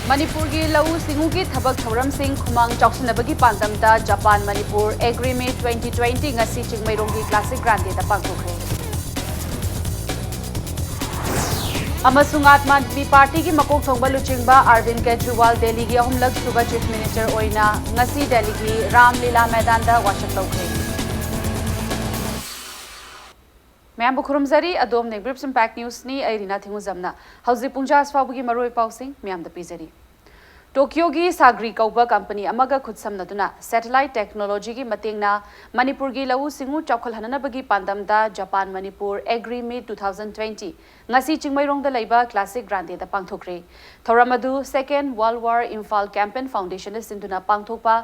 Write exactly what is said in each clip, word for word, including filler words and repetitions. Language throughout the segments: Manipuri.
ꯃꯅꯤꯄꯨꯔꯒꯤ ꯂꯧꯎ ꯁꯤꯡꯎꯒꯤ ꯊꯕꯛ ꯊꯧꯔꯝꯁꯤꯡ ꯈꯨꯃꯥꯡ ꯆꯥꯎꯁꯤꯟꯅꯕꯒꯤ ꯄꯥꯟꯗꯝꯗ Japan Manipur Agri Meet twenty twenty ꯉꯁꯤ ꯆꯤꯡꯃꯩꯔꯣꯡꯒꯤ ꯀ꯭ꯂꯥꯁꯤꯛ ꯒ꯭ꯔꯥꯟꯗꯦꯗ ꯄꯥꯡꯊꯣꯛꯈ꯭ꯔꯦ꯫ ꯑꯃꯁꯨꯡ ꯑꯥꯝ ꯑꯥꯗꯃꯤ ꯄꯥꯔꯇꯤꯒꯤ ꯃꯀꯣꯛ ꯊꯣꯡꯕ ꯂꯨꯆꯤꯡꯕ ꯑꯔꯕꯤꯟ ꯀꯦꯖ꯭ꯔꯤꯋꯥꯜ ꯗꯦꯜꯂꯤꯒꯤ ꯑꯍꯨꯝꯂꯛ ꯁꯨꯕ ꯆꯤꯐ ꯃꯤꯅꯤꯁꯇꯔ ꯑꯣꯏꯅ ꯉꯁꯤ ꯗꯦꯜꯂꯤꯒꯤ ꯔꯥꯝ ꯂꯤꯂꯥ ꯃꯩꯗꯥꯟꯗ ꯋꯥꯁꯛ ꯇꯧꯈ꯭ꯔꯦ꯫ ꯃꯌꯥꯝꯕꯨ ꯈꯨꯔꯨꯝꯖꯔꯤ꯫ ꯑꯗꯣꯝꯅ Brief Impact Newsꯅꯤ꯫ ꯑꯩ ꯔꯤꯅꯥ ꯊꯤꯡꯉꯨꯖꯝꯅ ꯍꯧꯖꯤꯛ ꯄꯨꯡ ꯖꯥ ꯐꯥꯎꯕꯒꯤ ꯃꯔꯨꯑꯣꯏꯕ ꯄꯥꯎꯁꯤꯡ ꯃꯌꯥꯝꯗ ꯄꯤꯖꯔꯤ꯫ ꯇꯣꯀꯤꯌꯣꯒꯤ ꯁꯥꯒ꯭ꯔꯤ ꯀꯧꯕ ꯀꯝꯄꯅꯤ ꯑꯃꯒ ꯈꯨꯠꯁꯝꯅꯗꯨꯅ satellite technologyꯒꯤ ꯃꯇꯦꯡꯅ ꯃꯅꯤꯄꯨꯔꯒꯤ ꯂꯧꯎ ꯁꯤꯡꯎ ꯆꯥꯎꯈꯠꯍꯟꯅꯕꯒꯤ ꯄꯥꯟꯗꯝꯗ Japan Manipur Agri Meet two thousand twenty ꯉꯁꯤ ꯆꯤꯡꯃꯩꯔꯣꯡꯗ ꯂꯩꯕ ꯀ꯭ꯂꯥꯁꯤꯛ ꯒ꯭ꯔꯥꯟꯗꯦꯗ ꯄꯥꯡꯊꯣꯛꯈ꯭ꯔꯦ꯫ ꯊꯧꯔꯝ ꯑꯗꯨ Second World War Imphal Campaign Foundationꯅ ꯁꯤꯟꯗꯨꯅ ꯄꯥꯡꯊꯣꯛꯄ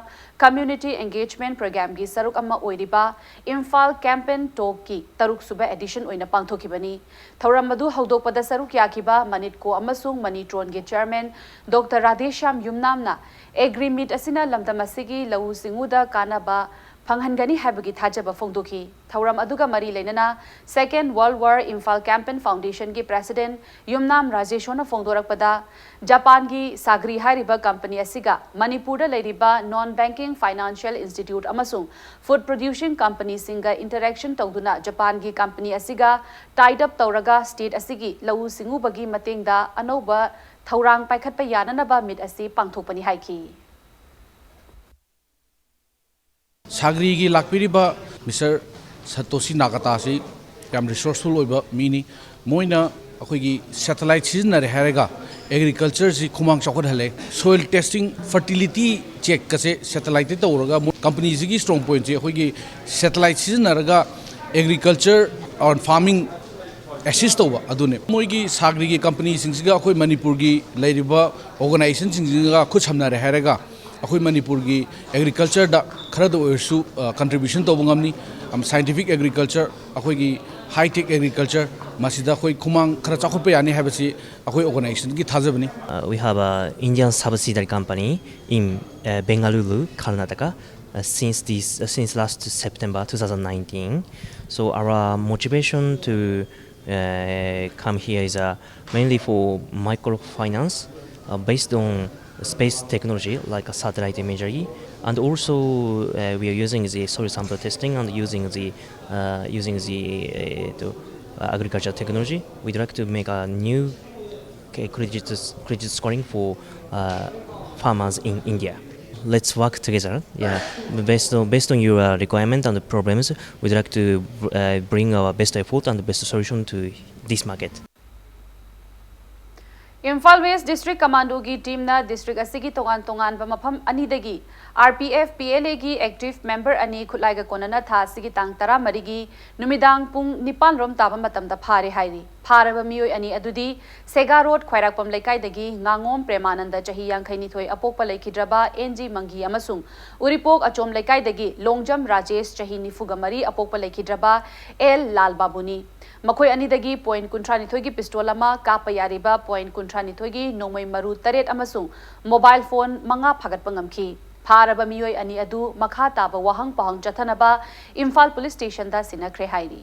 Community Engagement Programmeꯒꯤ ꯁꯔꯨꯛ ꯑꯃ ꯑꯣꯏꯔꯤꯕ ꯏꯝꯐꯥꯜ Campaign Talkꯀꯤ ꯇꯔꯨꯛ ꯁꯨꯕ edition ꯑꯣꯏꯅ ꯄꯥꯡꯊꯣꯛꯈꯤꯕꯅꯤ꯫ ꯊꯧꯔꯝ ꯑꯗꯨ ꯍꯧꯗꯣꯛꯄꯗ ꯁꯔꯨꯛ ꯌꯥꯈꯤꯕ ꯃꯅꯤꯠꯀꯣ ꯑꯃꯁꯨꯡ ꯃꯅꯤꯇ꯭ꯔꯣꯟꯒꯤ chairman ꯗꯣꯛꯇꯔ ꯔꯥꯙꯦꯁ꯭ꯌꯥꯝ ꯌꯨꯝꯅꯥꯝꯅ Agri Meet ꯑꯁꯤꯅ ꯂꯝꯗꯝ ꯑꯁꯤꯒꯤ ꯂꯧꯎ ꯁꯤꯡꯎꯗ ꯀꯥꯟꯅꯕ ꯐꯪꯍꯟꯒꯅꯤ ꯍꯥꯏꯕꯒꯤ ꯊꯥꯖꯕ ꯐꯣꯡꯗꯣꯛꯈꯤ꯫ ꯊꯧꯔꯝ ꯑꯗꯨꯒ ꯃꯔꯤ ꯂꯩꯅꯅ Second World War Imphal Campaign Foundationꯒꯤ president ꯌꯨꯝꯅꯥꯝ ꯔꯥꯖꯦꯁꯣꯔꯅ ꯐꯣꯡꯗꯣꯔꯛꯄꯗ, ꯖꯄꯥꯟꯒꯤ ꯁꯥꯒ꯭ꯔꯤ ꯍꯥꯏꯔꯤꯕ ꯀꯝꯄꯅꯤ ꯑꯁꯤꯒ ꯃꯅꯤꯄꯨꯔꯗ ꯂꯩꯔꯤꯕ non banking financial institute ꯑꯃꯁꯨꯡ food producing companyꯁꯤꯡꯒ interaction ꯇꯧꯗꯨꯅ ꯖꯄꯥꯟꯒꯤ ꯀꯝꯄꯅꯤ ꯑꯁꯤꯒ tied up ꯇꯧꯔꯒ state ꯑꯁꯤꯒꯤ ꯂꯧꯎ ꯁꯤꯡꯎꯕꯒꯤ ꯃꯇꯦꯡꯗ ꯑꯅꯧꯕ ꯊꯧꯔꯥꯡ ꯄꯥꯏꯈꯠꯄ ꯌꯥꯅꯅꯕ meet ꯑꯁꯤ ꯄꯥꯡꯊꯣꯛꯄꯅꯤ ꯍꯥꯏꯈꯤ꯫ ꯁꯥꯒ꯭ꯔꯤꯒꯤ ꯂꯥꯛꯄꯤꯔꯤꯕ ꯃꯤꯁꯇꯔ ꯁꯇꯣꯁꯤ ꯅꯥꯀꯥꯇꯥꯁꯤ ꯌꯥꯝ resourceful ꯑꯣꯏꯕ ꯃꯤꯅꯤ꯫ ꯃꯣꯏꯅ ꯑꯩꯈꯣꯏꯒꯤ satellite ꯁꯤꯖꯤꯟꯅꯔꯦ ꯍꯥꯏꯔꯒ agricultureꯁꯤ ꯈꯨꯃꯥꯡ ꯆꯥꯎꯈꯠꯍꯜꯂꯦ꯫ Soil testing, fertility checkꯀꯁꯦ satelliteꯇ ꯇꯧꯔꯒ ꯃꯣꯏ ꯀꯝꯄꯅꯤꯁꯤꯒꯤ strong pointꯁꯤ ꯑꯩꯈꯣꯏꯒꯤ satellite ꯁꯤꯖꯤꯟꯅꯔꯒ agriculture or farming assist ꯇꯧꯕ ꯑꯗꯨꯅꯦ꯫ ꯃꯣꯏꯒꯤ ꯁꯥꯒ꯭ꯔꯤꯒꯤ ꯀꯝꯄꯅꯤꯁꯤꯡꯁꯤꯒ ꯑꯩꯈꯣꯏ ꯃꯅꯤꯄꯨꯔꯒꯤ ꯂꯩꯔꯤꯕ organizationꯁꯤꯡꯁꯤꯒ ꯈꯨꯠ ꯁꯝꯅꯔꯦ ꯍꯥꯏꯔꯒ ꯑꯩꯈꯣꯏ ꯃꯅꯤꯄꯨꯔꯒꯤ agricultureꯗ ꯈꯔꯗ ꯑꯣꯏꯔꯁꯨ contribution ꯇꯧꯕ ꯉꯝꯅꯤ꯫ Scientific agriculture, ꯑꯩꯈꯣꯏꯒꯤ high tech agriculture, ꯃꯁꯤꯗ ꯑꯩꯈꯣꯏ ꯈꯨꯃꯥꯡ ꯈꯔ ꯆꯥꯎꯈꯠꯄ ꯌꯥꯅꯤ ꯍꯥꯏꯕꯁꯤ ꯑꯩꯈꯣꯏ organizationꯒꯤ ꯊꯥꯖꯕꯅꯤ꯫ Uh, we have an Indian subsidiary company in uh, Bengaluru, Karnataka, uh, since this uh, since last September two thousand nineteen. So our motivation to uh, come here is uh, mainly for microfinance. uh, based on space technology like a satellite imagery, and also uh, we are using the soil sample testing and using the uh, using the uh, to, uh, agriculture technology. We'd like to make a new, okay, credit credit scoring for uh, farmers in India. Let's work together. Yeah, based on based on your uh, requirement and the problems, we'd like to uh, bring our best effort and the best solution to this market. Imphal West District Commando ꯒꯤ team ꯅ district ꯑꯁꯤꯒꯤ ꯇꯣꯉꯥꯟ ꯇꯣꯉꯥꯟꯕ ꯃꯐꯝ ꯑꯅꯤꯗꯒꯤ R P F P L A ꯒꯤ active member ꯑꯅꯤ ꯈꯨꯠꯂꯥꯏꯒ ꯀꯣꯟꯅꯅ ꯊꯥ ꯑꯁꯤꯒꯤ ꯇꯥꯡ ꯇꯔꯥꯃꯔꯤꯒꯤ ꯅꯨꯃꯤꯗꯥꯡ ꯄꯨꯡ ꯅꯤꯄꯥꯟ ꯔꯣꯝ ꯇꯥꯕ ꯃꯇꯝꯗ ꯐꯥꯔꯦ ꯍꯥꯏꯔꯤ꯫ ꯐꯥꯔꯕ ꯃꯤꯑꯣꯏ ꯑꯅꯤ ꯑꯗꯨꯗꯤ ꯁꯦꯒꯥ ꯔꯣꯗ ꯈ꯭ꯋꯥꯏꯔꯥꯛꯄꯝ ꯂꯩꯀꯥꯏꯗꯒꯤ ꯉꯥꯉꯣꯝ ꯄ꯭ꯔꯦꯃꯥꯅꯟꯗ ꯆꯍꯤ ꯌꯥꯡꯈꯩ ꯅꯤꯊꯣꯏ ꯑꯄꯣꯛꯄ ꯂꯩꯈꯤꯗ꯭ꯔꯕ ꯑꯦꯟ ꯖꯤ ꯃꯪꯒꯤ ꯑꯃꯁꯨꯡ ꯎꯔꯤꯄꯣꯛ ꯑꯆꯣꯝ ꯂꯩꯀꯥꯏꯗꯒꯤ ꯂꯣꯡꯖꯝ ꯔꯥꯖꯦꯁ ꯆꯍꯤ ꯅꯤꯐꯨꯒ ꯃꯔꯤ ꯑꯄꯣꯛꯄ ꯂꯩꯈꯤꯗ꯭ꯔꯕ ꯑꯦꯜ ꯂꯥꯜ ꯕꯥꯕꯨꯅꯤ꯫ ꯃꯈꯣꯏ ꯑꯅꯤꯗꯒꯤ point ꯀꯨꯟꯊ꯭ꯔꯥꯅꯤꯊꯣꯏꯒꯤ pistol ꯑꯃ, ꯀꯥꯞꯄ ꯌꯥꯔꯤꯕ point ꯀꯨꯟꯊ꯭ꯔꯥꯅꯤꯊꯣꯏꯒꯤ ꯅꯣꯡꯃꯩ ꯃꯔꯨ ꯇꯔꯦꯠ ꯑꯃꯁꯨꯡ mobile phone ꯃꯉꯥ ꯐꯥꯒꯠꯄ ꯉꯝꯈꯤ꯫ ꯐꯥꯔꯕ ꯃꯤꯑꯣꯏ ꯑꯅꯤ ꯑꯗꯨ ꯃꯈꯥ ꯇꯥꯕ ꯋꯥꯍꯪ ꯄꯥꯎꯍꯪ ꯆꯠꯊꯅꯕ ꯏꯝꯐꯥꯜ police station ꯗ ꯁꯤꯟꯅꯈ꯭ꯔꯦ ꯍꯥꯏꯔꯤ꯫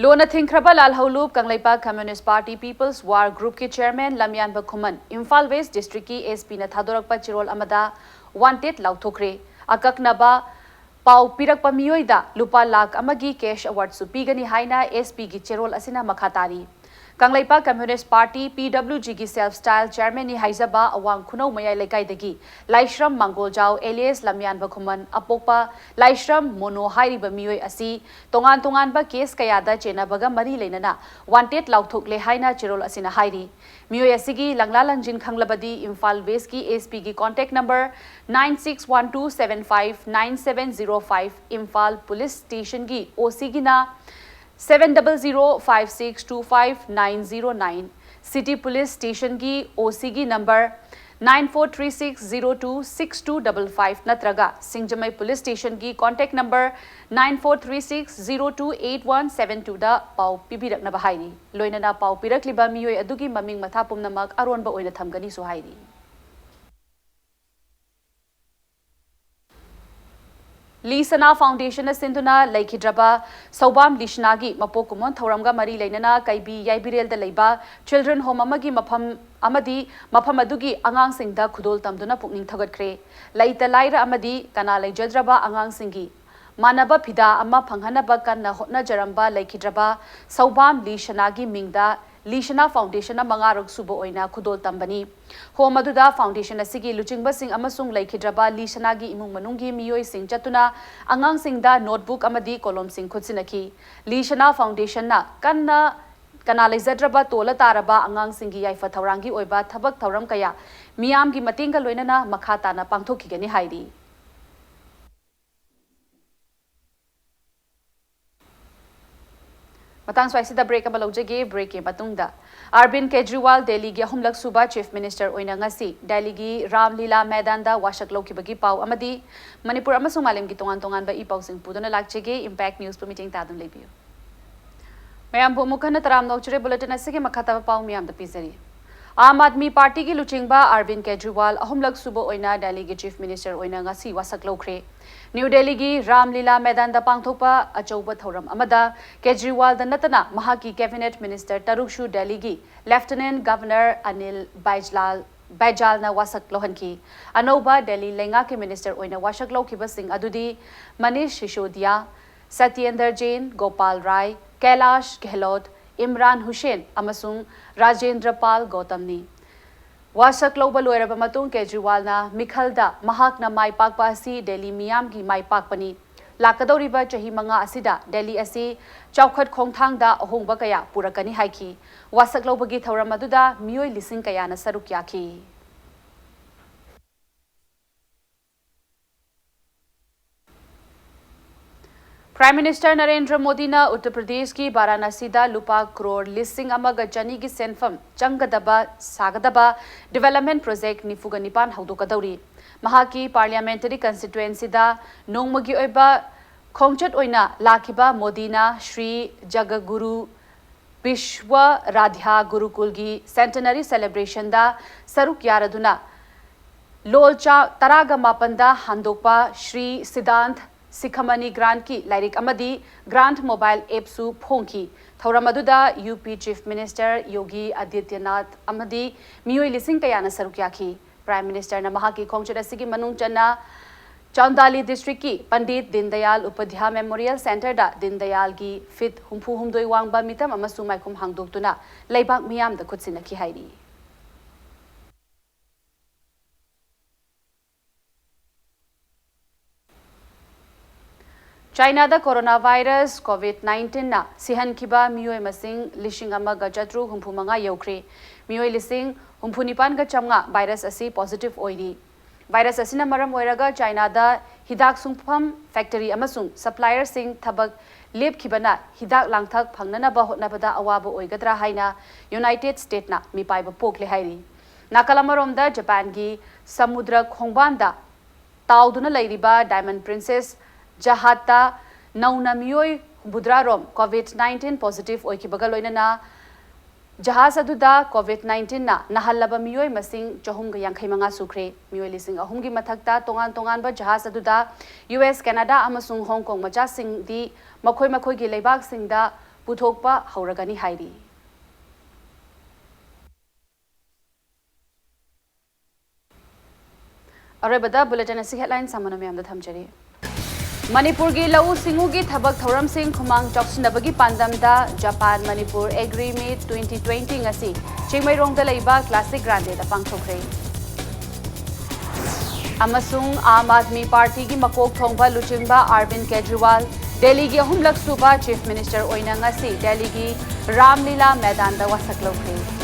ꯂꯣꯟꯅ ꯊꯤꯡꯈ꯭ꯔꯕ ꯂꯥꯜꯍꯧꯂꯨꯞ Kangleipak Communist Party People's War Group ꯀꯤ chairman ꯂꯝꯌꯥꯟꯕ ꯈꯨꯃꯟ ꯏꯝꯐꯥꯜ West District ꯀꯤ S P ꯅ ꯊꯥꯗꯣꯔꯛꯄ ꯆꯦꯔꯣꯜ ꯑꯃꯗ wanted ꯂꯥꯎꯊꯣꯛꯈ꯭ꯔꯦ꯫ ꯑꯀꯛꯅꯕ ꯄꯥꯎ ꯄꯤꯔꯛꯄ ꯃꯤꯑꯣꯏꯗ ꯂꯨꯄꯥ ꯂꯥꯈ ꯑꯃꯒꯤ cash award ꯁꯨ ꯄꯤꯒꯅꯤ ꯍꯥꯏꯅ S P ꯒꯤ ꯆꯦꯔꯣꯜ ꯑꯁꯤꯅ ꯃꯈꯥ ꯇꯥꯔꯤ꯫ Kangleipak Communist Party, P W G ꯒꯤ self style chairman ꯅꯤ ꯍꯥꯏꯖꯕ ꯑꯋꯥꯡ ꯈꯨꯅꯧ ꯃꯌꯥꯏ ꯂꯩꯀꯥꯏꯗꯒꯤ ꯂꯥꯏꯁ꯭ꯔꯝ ꯃꯥꯡꯒꯣꯜꯖꯥꯎ alias ꯂꯝꯌꯥꯟꯕ ꯈꯨꯃꯟ ꯑꯄꯣꯛꯄ ꯂꯥꯏꯁ꯭ꯔꯝ ꯃꯣꯅꯣ ꯍꯥꯏꯔꯤꯕ ꯃꯤꯑꯣꯏ ꯑꯁꯤ ꯇꯣꯉꯥꯟ ꯇꯣꯉꯥꯟꯕ case ꯀꯌꯥꯗ ꯆꯦꯟꯅꯕꯒ ꯃꯔꯤ ꯂꯩꯅꯅ wanted ꯂꯥꯎꯊꯣꯛꯂꯦ ꯍꯥꯏꯅ ꯆꯦꯔꯣꯜ ꯑꯁꯤꯅ ꯍꯥꯏꯔꯤ꯫ ꯃꯤꯑꯣꯏ ꯑꯁꯤꯒꯤ ꯂꯪꯂꯥ ꯂꯪꯖꯤꯟ ꯈꯪꯂꯕꯗꯤ ꯏꯝꯐꯥꯜ West ꯀꯤ S P ꯒꯤ contact number nine six one two seven five nine seven zero five, Imphal police station ꯒꯤ O C ꯒꯤꯅ seven double zero five six two five nine zero nine, City Police Station ꯒꯤ O C ꯒꯤ number nine four three six zero two six two double five ꯅꯠꯇ꯭ꯔꯒ ꯁꯤꯡꯖꯃꯩ Police Station ꯒꯤ contact number nine four three six zero two eight one seven two ꯗ ꯄꯥꯎ ꯄꯤꯕꯤꯔꯛꯅꯕ ꯍꯥꯏꯔꯤ꯫ ꯂꯣꯏꯅꯅ ꯄꯥꯎ ꯄꯤꯔꯛꯂꯤꯕ ꯃꯤꯑꯣꯏ ꯑꯗꯨꯒꯤ ꯃꯃꯤꯡ ꯃꯊꯥ ꯄꯨꯝꯅꯃꯛ ꯑꯔꯣꯟꯕ ꯑꯣꯏꯅ ꯊꯝꯒꯅꯤꯁꯨ ꯍꯥꯏꯔꯤ꯫ ꯂꯤ ꯁꯅꯥ ꯐꯥꯎꯟꯗꯦꯁꯟꯅ ꯁꯤꯟꯗꯨꯅ ꯂꯩꯈꯤꯗ꯭ꯔꯕ ꯁꯧꯕꯥꯝ ꯂꯤ ꯁꯅꯥꯒꯤ ꯃꯄꯣꯛ ꯀꯨꯝꯑꯣꯟ ꯊꯧꯔꯝꯒ ꯃꯔꯤ ꯂꯩꯅꯅ ꯀꯩꯕꯤ ꯌꯥꯏꯕꯤꯔꯦꯜꯗ ꯂꯩꯕ ꯆꯤꯜꯗ꯭ꯔꯦꯟ ꯍꯣꯝ ꯑꯃꯒꯤ ꯃꯐꯝ ꯑꯃꯗꯤ ꯃꯐꯝ ꯑꯗꯨꯒꯤ ꯑꯉꯥꯡꯁꯤꯡꯗ ꯈꯨꯗꯣꯜ ꯇꯝꯗꯨꯅ ꯄꯨꯛꯅꯤꯡ ꯊꯧꯒꯠꯈ꯭ꯔꯦ꯫ ꯂꯩꯇ ꯂꯥꯏꯔ ꯑꯃꯗꯤ ꯀꯅꯥ ꯂꯩꯖꯗ꯭ꯔꯕ ꯑꯉꯥꯡꯁꯤꯡꯒꯤ ꯃꯥꯟꯅꯕ ꯐꯤꯗꯥ ꯑꯃ ꯐꯪꯍꯟꯅꯕ ꯀꯟꯅ ꯍꯣꯠꯅꯖꯔꯝꯕ ꯂꯩꯈꯤꯗ꯭ꯔꯕ ꯁꯧꯕꯥꯝ ꯂꯤ ꯁꯅꯥꯒꯤ ꯃꯤꯡꯗ ꯂꯤ ꯁꯅꯥ ꯐꯥꯎꯟꯗꯦꯁꯟꯅ ꯃꯉꯥꯔꯛ ꯁꯨꯕ ꯑꯣꯏꯅ ꯈꯨꯗꯣꯜ ꯇꯝꯕꯅꯤ꯫ ꯍꯣꯝ ꯑꯗꯨꯗ ꯐꯥꯎꯟꯗꯦꯁꯟ ꯑꯁꯤꯒꯤ ꯂꯨꯆꯤꯡꯕꯁꯤꯡ ꯑꯃꯁꯨꯡ ꯂꯩꯈꯤꯗ꯭ꯔꯕ ꯂꯤ ꯁꯅꯥꯒꯤ ꯏꯃꯨꯡ ꯃꯅꯨꯡꯒꯤ ꯃꯤꯑꯣꯏꯁꯤꯡ ꯆꯠꯇꯨꯅ ꯑꯉꯥꯡꯁꯤꯡꯗ ꯅꯣꯠꯕꯨꯛ ꯑꯃꯗꯤ ꯀꯣꯂꯣꯝꯁꯤꯡ ꯈꯨꯠꯁꯤꯟꯅꯈꯤ꯫ ꯂꯤ ꯁꯅꯥ ꯐꯥꯎꯟꯗꯦꯁꯟꯅ ꯀꯟꯅ ꯀꯅꯥ ꯂꯩꯖꯗ꯭ꯔꯕ ꯇꯣꯜꯂ ꯇꯥꯔꯕ ꯑꯉꯥꯡꯁꯤꯡꯒꯤ ꯌꯥꯏꯐ ꯊꯧꯔꯥꯡꯒꯤ ꯑꯣꯏꯕ ꯊꯕꯛ ꯊꯧꯔꯝ ꯀꯌꯥ ꯃꯤꯌꯥꯝꯒꯤ ꯃꯇꯦꯡꯒ ꯂꯣꯏꯅꯅ ꯃꯈꯥ ꯇꯥꯅ ꯄꯥꯡꯊꯣꯛꯈꯤꯒꯅꯤ ꯍꯥꯏꯔꯤ꯫ ꯃꯇꯥꯡ ꯁ꯭ꯋꯥꯏꯁꯤꯗ ꯕ꯭ꯔꯦꯛ ꯑꯃ ꯂꯧꯖꯒꯦ꯫ ꯕ꯭ꯔꯦꯛꯀꯤ ꯃꯇꯨꯡꯗ ꯑꯔꯕꯤꯟ ꯀꯦꯖ꯭ꯔꯤꯋꯥꯜ ꯗꯦꯜꯂꯤꯒꯤ ꯑꯍꯨꯝꯂꯛ ꯁꯨꯕ ꯆꯤꯐ ꯃꯤꯅꯤꯁꯇꯔ ꯑꯣꯏꯅ ꯉꯁꯤ ꯗꯦꯜꯂꯤꯒꯤ ꯔꯥꯝ ꯂꯤꯂꯥ ꯃꯩꯗꯥꯟꯗ ꯋꯥꯁꯛ ꯂꯧꯈꯤꯕꯒꯤ ꯄꯥꯎ ꯑꯃꯗꯤ ꯃꯅꯤꯄꯨꯔ ꯑꯃꯁꯨꯡ ꯃꯥꯂꯦꯝꯒꯤ ꯇꯣꯉꯥꯟ ꯇꯣꯉꯥꯟꯕ ꯏ ꯄꯥꯎꯁꯤꯡ ꯄꯨꯗꯨꯅ ꯂꯥꯛꯆꯒꯦ꯫ ꯏꯝꯄꯦꯛ ꯅ꯭ꯌꯨꯁꯄꯨ ꯃꯤꯠꯌꯦꯡ ꯇꯥꯗꯨꯅ ꯂꯩꯕꯤꯌꯨ꯫ ꯃꯌꯥꯝꯕꯨ ꯑꯃꯨꯛ ꯍꯟꯅ ꯇꯔꯥꯝꯅ ꯑꯣꯛꯆꯔꯤ꯫ ꯕꯨꯂꯦꯇꯤꯟ ꯑꯁꯤꯒꯤ ꯃꯈꯥ ꯇꯥꯕ ꯄꯥꯎ ꯃꯤꯌꯥꯝꯗ ꯄꯤꯖꯔꯤ꯫ ꯑꯥꯝ ꯑꯥꯗꯃꯤ ꯄꯥꯔꯇꯤꯒꯤ ꯂꯨꯆꯤꯡꯕ ꯑꯔꯕꯤꯟ ꯀꯦꯖ꯭ꯔꯤꯋꯥꯜ ꯑꯍꯨꯝꯂꯛ ꯁꯨꯕ ꯑꯣꯏꯅ ꯗꯦꯜꯂꯤꯒꯤ ꯆꯤꯐ ꯃꯤꯅꯤꯁꯇꯔ ꯑꯣꯏꯅ ꯉꯁꯤ ꯋꯥꯁꯛ ꯂꯧꯈ꯭ꯔꯦ꯫ ꯅ꯭ꯌꯨ ꯗꯦꯜꯂꯤꯒꯤ ꯔꯥꯝ ꯂꯤꯂꯥ ꯃꯩꯗꯥꯟꯗ ꯄꯥꯡꯊꯣꯛꯄ ꯑꯆꯧꯕ ꯊꯧꯔꯝ ꯑꯃꯗ ꯀꯦꯖ꯭ꯔꯤꯋꯥꯜꯗ ꯅꯠꯇꯅ ꯃꯍꯥꯛꯀꯤ ꯀꯦꯕꯤꯅꯦꯠ ꯃꯤꯅꯤꯁꯇꯔ ꯇꯔꯨꯛꯁꯨ ꯗꯦꯜꯂꯤꯒꯤ ꯂꯦꯐꯇꯤꯅꯦꯟꯠ ꯒꯚꯔꯅꯔ ꯑꯅꯤꯜ ꯕꯥꯏꯖꯂꯥꯜ ꯕꯩꯖꯥꯜꯅ ꯋꯥꯁꯛ ꯂꯧꯍꯟꯈꯤ꯫ ꯑꯅꯧꯕ ꯗꯦꯜꯂꯤ ꯂꯩꯉꯥꯛꯀꯤ ꯃꯤꯅꯤꯁꯇꯔ ꯑꯣꯏꯅ ꯋꯥꯁꯛ ꯂꯧꯈꯤꯕꯁꯤꯡ ꯑꯗꯨꯗꯤ ꯃꯅꯤꯁ ꯁꯤꯁꯣꯗꯤꯌꯥ, ꯁꯇ꯭ꯌꯦꯟꯗꯔ ꯖꯦꯟ, ꯒꯣꯄꯥꯜ ꯔꯥꯏ, ꯀꯩꯂꯥꯁ ꯒꯦꯍꯂꯣꯠ, ꯏꯝꯔꯥꯟ ꯍꯨꯁꯦꯟ ꯑꯃꯁꯨꯡ ꯔꯥꯖꯦꯟꯗ꯭ꯔ ꯄꯥꯜ ꯒꯧꯇꯝꯅꯤ꯫ ꯋꯥꯁꯛ ꯂꯧꯕ ꯂꯣꯏꯔꯕ ꯃꯇꯨꯡ ꯀꯦꯖ꯭ꯔꯤꯋꯥꯜꯅ ꯃꯤꯈꯜꯗ ꯃꯍꯥꯛꯅ ꯃꯥꯏ ꯄꯥꯛꯄ ꯑꯁꯤ ꯗꯦꯜꯂꯤ ꯃꯤꯌꯥꯝꯒꯤ ꯃꯥꯏ ꯄꯥꯛꯄꯅꯤ꯫ ꯂꯥꯛꯀꯗꯧꯔꯤꯕ ꯆꯍꯤ ꯃꯉꯥ ꯑꯁꯤꯗ ꯗꯦꯜꯂꯤ ꯑꯁꯤ ꯆꯥꯎꯈꯠ ꯈꯣꯡꯊꯥꯡꯗ ꯑꯍꯣꯡꯕ ꯀꯌꯥ ꯄꯨꯔꯛꯀꯅꯤ ꯍꯥꯏꯈꯤ꯫ ꯋꯥꯁꯛ ꯂꯧꯕꯒꯤ ꯊꯧꯔꯝ ꯑꯗꯨꯗ ꯃꯤꯑꯣꯏ ꯂꯤꯁꯤꯡ ꯀꯌꯥꯅ ꯁꯔꯨꯛ ꯌꯥꯈꯤ꯫ ꯄ꯭ꯔꯥꯏꯝ ꯃꯤꯅꯤꯁꯇꯔ ꯅꯔꯦꯟꯗ꯭ꯔ ꯃꯣꯗꯤꯅ ꯎꯠꯇꯔ ꯄ꯭ꯔꯗꯦꯁꯀꯤ ꯕꯥꯔꯥꯅꯥꯁꯤꯗ ꯂꯨꯄꯥ ꯀ꯭ꯔꯣꯔ ꯂꯤꯁꯤꯡ ꯑꯃꯒ ꯆꯅꯤꯒꯤ ꯁꯦꯟꯐꯝ ꯆꯪꯒꯗꯕ ꯁꯥꯒꯗꯕ ꯗꯤꯕꯦꯂꯞꯃꯦꯟꯠ ꯄ꯭ꯔꯣꯖꯦꯛ ꯅꯤꯐꯨꯒ ꯅꯤꯄꯥꯟ ꯍꯧꯗꯣꯛꯀꯗꯧꯔꯤ꯫ ꯃꯍꯥꯛꯀꯤ ꯄꯥꯔꯂꯤꯌꯥꯃꯦꯟꯇꯔꯤ ꯀꯟꯁꯇꯤꯇ꯭ꯋꯦꯟꯁꯤꯗ ꯅꯣꯡꯃꯒꯤ ꯑꯣꯏꯕ ꯈꯣꯡꯆꯠ ꯑꯣꯏꯅ ꯂꯥꯛꯈꯤꯕ ꯃꯣꯗꯤꯅ ꯁ꯭ꯔꯤ ꯖꯒꯒꯨꯔꯨ ꯕꯤꯁ꯭ꯋ ꯔꯥꯙ꯭ꯌꯥ ꯒꯨꯔꯨꯀꯨꯜꯒꯤ ꯁꯦꯟꯇꯅꯔꯤ ꯁꯦꯂꯦꯕ꯭ꯔꯦꯁꯟꯗ ꯁꯔꯨꯛ ꯌꯥꯔꯗꯨꯅ ꯂꯣꯜꯆꯥ ꯇꯔꯥꯒ ꯃꯥꯄꯟꯗ ꯍꯟꯗꯣꯛꯄ ꯁ꯭ꯔꯤ ꯁꯤꯗꯥꯟꯊ ꯁꯤꯈꯥꯃꯅꯤ ꯒ꯭ꯔꯥꯟꯠꯀꯤ ꯂꯥꯏꯔꯤꯛ ꯑꯃꯗꯤ ꯒ꯭ꯔꯥꯟꯠ ꯃꯣꯕꯥꯏꯜ ꯑꯦꯞꯁꯨ ꯐꯣꯡꯈꯤ꯫ ꯊꯧꯔꯝ ꯑꯗꯨꯗ ꯌꯨ ꯄꯤ ꯆꯤꯐ ꯃꯤꯅꯤꯁꯇꯔ ꯌꯣꯒꯤ ꯑꯗꯤꯇ꯭ꯌꯅꯥꯊ ꯑꯃꯗꯤ ꯃꯤꯑꯣꯏ ꯂꯤꯁꯤꯡ ꯀꯌꯥꯅ ꯁꯔꯨꯛ ꯌꯥꯈꯤ꯫ ꯄ꯭ꯔꯥꯏꯝ ꯃꯤꯅꯤꯁꯇꯔꯅ ꯃꯍꯥꯛꯀꯤ ꯈꯣꯡꯆꯠ ꯑꯁꯤꯒꯤ ꯃꯅꯨꯡ ꯆꯟꯅ ꯆꯥꯟꯗꯥꯂꯤ ꯗꯤꯁꯇ꯭ꯔꯤꯛꯀꯤ ꯄꯟꯗꯤꯠ ꯗꯤꯟꯗꯌꯥꯜ ꯎꯄꯙ꯭ꯌꯥ ꯃꯦꯃꯣꯔꯤꯌꯦꯜ ꯁꯦꯟꯇꯔꯗ ꯗꯤꯟꯗꯌꯥꯜꯒꯤ ꯐꯤꯠ ꯍꯨꯝꯐꯨ ꯍꯨꯝꯗꯣꯏ ꯋꯥꯡꯕ ꯃꯤꯇꯝ ꯑꯃꯁꯨ ꯃꯥꯏꯈꯨꯝ ꯍꯥꯡꯗꯣꯛꯇꯨꯅ ꯂꯩꯕꯥꯛ ꯃꯤꯌꯥꯝꯗ ꯈꯨꯠꯁꯤꯟꯅꯈꯤ ꯍꯥꯏꯔꯤ꯫ ꯆꯥꯏꯅꯥꯗ ꯀꯣꯔꯣꯅꯥ ꯚꯥꯏꯔꯁ ꯀꯣꯚꯤꯗ ꯅꯥꯏꯟꯇꯤꯟꯅ ꯁꯤꯍꯟꯈꯤꯕ ꯃꯤꯑꯣꯏ ꯃꯁꯤꯡ ꯂꯤꯁꯤꯡ ꯑꯃꯒ ꯆꯥꯇ꯭ꯔꯨꯛ ꯍꯨꯝꯐꯨ ꯃꯉꯥ ꯌꯧꯈ꯭ꯔꯦ꯫ ꯃꯤꯑꯣꯏ ꯂꯤꯁꯤꯡ ꯍꯨꯝꯐꯨ ꯅꯤꯄꯥꯟꯒ ꯆꯥꯝꯃꯉꯥ ꯚꯥꯏꯔꯁ ꯑꯁꯤ ꯄꯣꯖꯤꯇꯤꯚ ꯑꯣꯏꯔꯤ꯫ ꯚꯥꯏꯔꯁ ꯑꯁꯤꯅ ꯃꯔꯝ ꯑꯣꯏꯔꯒ ꯆꯥꯏꯅꯥꯗ ꯍꯤꯗꯥꯛ ꯁꯨꯡꯐꯝ ꯐꯦꯛꯇꯔꯤ ꯑꯃꯁꯨꯡ ꯁꯄ꯭ꯂꯥꯏꯌꯔꯁꯤꯡ ꯊꯕꯛ ꯂꯦꯞꯈꯤꯕꯅ ꯍꯤꯗꯥꯛ ꯂꯥꯡꯊꯛ ꯐꯪꯅꯅꯕ ꯍꯣꯠꯅꯕꯗ ꯑꯋꯥꯕ ꯑꯣꯏꯒꯗ꯭ꯔꯥ ꯍꯥꯏꯅ ꯌꯨꯅꯥꯏꯇꯦꯗ ꯁ꯭ꯇꯦꯠꯅ ꯃꯤꯄꯥꯏꯕ ꯄꯣꯛꯂꯦ ꯍꯥꯏꯔꯤ꯫ ꯅꯥꯀꯜ ꯑꯃꯔꯣꯝꯗ ꯖꯄꯥꯟꯒꯤ ꯁꯃꯨꯗ꯭ꯔ ꯈꯣꯡꯕꯥꯟꯗ ꯇꯥꯎꯗꯨꯅ ꯂꯩꯔꯤꯕ ꯗꯥꯏꯃꯟ ꯄ꯭ꯔꯤꯟꯁꯦꯁ ꯖꯍꯥꯖꯇ ꯅꯧꯅ ꯃꯤꯑꯣꯏ ꯍꯨꯝꯐꯨꯇꯔꯥ ꯔꯣꯝ ꯀꯣꯚꯤꯗ ꯅꯥꯏꯟꯇꯤꯟ ꯄꯣꯖꯤꯇꯤꯚ ꯑꯣꯏꯈꯤꯕꯒ ꯂꯣꯏꯅꯅ ꯖꯍꯥꯖ ꯑꯗꯨꯗ ꯀꯣꯚꯤꯗ ꯅꯥꯏꯟꯇꯤꯟꯅ ꯅꯥꯍꯜꯂꯕ ꯃꯤꯑꯣꯏ ꯃꯁꯤꯡ ꯆꯍꯨꯝꯒ ꯌꯥꯡꯈꯩ ꯃꯉꯥ ꯁꯨꯈ꯭ꯔꯦ꯫ ꯃꯤꯑꯣꯏ ꯂꯤꯁꯤꯡ ꯑꯍꯨꯝꯒꯤ ꯃꯊꯛꯇ ꯇꯣꯉꯥꯟ ꯇꯣꯉꯥꯟꯕ ꯖꯍꯥꯖ ꯑꯗꯨꯗ ꯌꯨ ꯑꯦꯁ, ꯀꯦꯅꯥꯗꯥ ꯑꯃꯁꯨꯡ ꯍꯣꯡ ꯀꯣꯡ ꯃꯆꯥꯁꯤꯡꯗꯤ ꯃꯈꯣꯏ ꯃꯈꯣꯏꯒꯤ ꯂꯩꯕꯥꯛꯁꯤꯡꯗ ꯄꯨꯊꯣꯛꯄ ꯍꯧꯔꯒꯅꯤ ꯍꯥꯏꯔꯤ꯫ ꯑꯔꯣꯏꯕꯗ ꯕꯨꯂꯦꯇꯤꯟ ꯑꯁꯤ ꯍꯦꯗꯂꯥꯏꯟꯁ ꯑꯃꯅ ꯃꯌꯥꯝꯗ ꯊꯝꯖꯔꯤ꯫ ꯃꯅꯤꯄꯨꯔꯒꯤ ꯂꯧꯎ ꯁꯤꯡꯎꯒꯤ ꯊꯕꯛ ꯊꯧꯔꯝꯁꯤꯡ ꯈꯨꯃꯥꯡ ꯆꯥꯎꯁꯤꯟꯅꯕꯒꯤ ꯄꯥꯟꯗꯝꯗ ꯖꯄꯥꯟ ꯃꯅꯤꯄꯨꯔ ꯑꯦꯒ꯭ꯔꯤ ꯃꯤꯠ ꯇ꯭ꯋꯦꯟꯇꯤ ꯇ꯭ꯋꯦꯟꯇꯤ ꯉꯁꯤ ꯆꯤꯡꯃꯩꯔꯣꯡꯗ ꯂꯩꯕ ꯀ꯭ꯂꯥꯁꯤꯛ ꯒ꯭ꯔꯥꯟꯗꯦꯗ ꯄꯥꯡꯊꯣꯛꯈ꯭ꯔꯦ꯫ ꯑꯃꯁꯨꯡ ꯑꯥꯝ ꯑꯥꯗꯃꯤ ꯄꯥꯔꯇꯤꯒꯤ ꯃꯀꯣꯛ ꯊꯣꯡꯕ ꯂꯨꯆꯤꯡꯕ ꯑꯔꯕꯤꯟ ꯀꯦꯖ꯭ꯔꯤꯋꯥꯜ ꯗꯦꯜꯂꯤꯒꯤ ꯑꯍꯨꯝꯂꯛ ꯁꯨꯕ ꯆꯤꯐ ꯃꯤꯅꯤꯁꯇꯔ ꯑꯣꯏꯅ ꯉꯁꯤ ꯗꯦꯜꯂꯤꯒꯤ ꯔꯥꯝꯂꯤꯂꯥ ꯃꯦꯗꯥꯟꯗ ꯋꯥꯁꯛ ꯂꯧꯈ꯭ꯔꯦ꯫